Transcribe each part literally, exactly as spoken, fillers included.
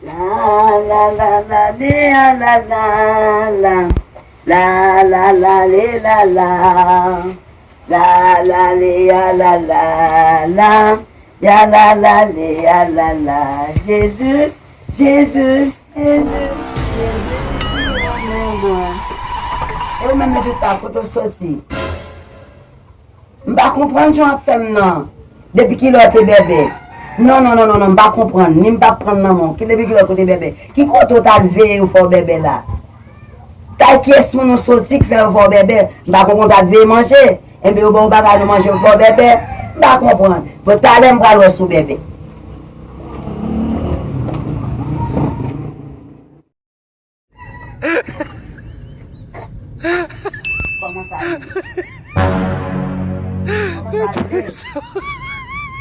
La la la la li a la la la. La la la li la la. La la li a la la la. Ya la la li a la la. Jezi, Jezi, Jezi, Jezi. E ou menm mesye sa, kote w soti? M pa konprann jan w ap fè m nan. Depi kilè w te bèbè? Non, non, non, non, non, m pa konprann. Ni m p ap prann nan men w. Ki depi kilè w te bèbè? Ki kote w t al veye yo fè w bèbè la? Kay kiyès moun ou soti k fè yo fè w bèbè? M pa konprann w t al veye manje. Enben yo ba w bagay nou manje, yo fè w bèbè? M pa konprann. Bon, talè m pral wè si w bèbè. Kòman sa rele? Kòman sa rele? Si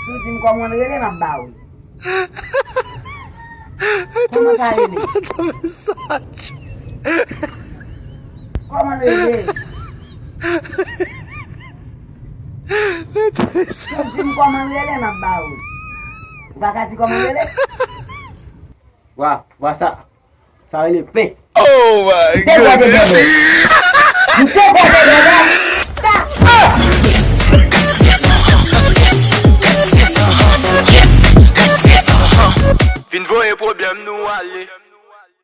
w di m kòman l rele, m ap ba ou l. Kòman sa rele? Kòman l rele? Si w di m kòman l rele, m ap ba ou l. Ou pa ka di kòman l rele? Wa, wa sa. Sa rele pen. Oh my goodness. M te kwè se bèbè.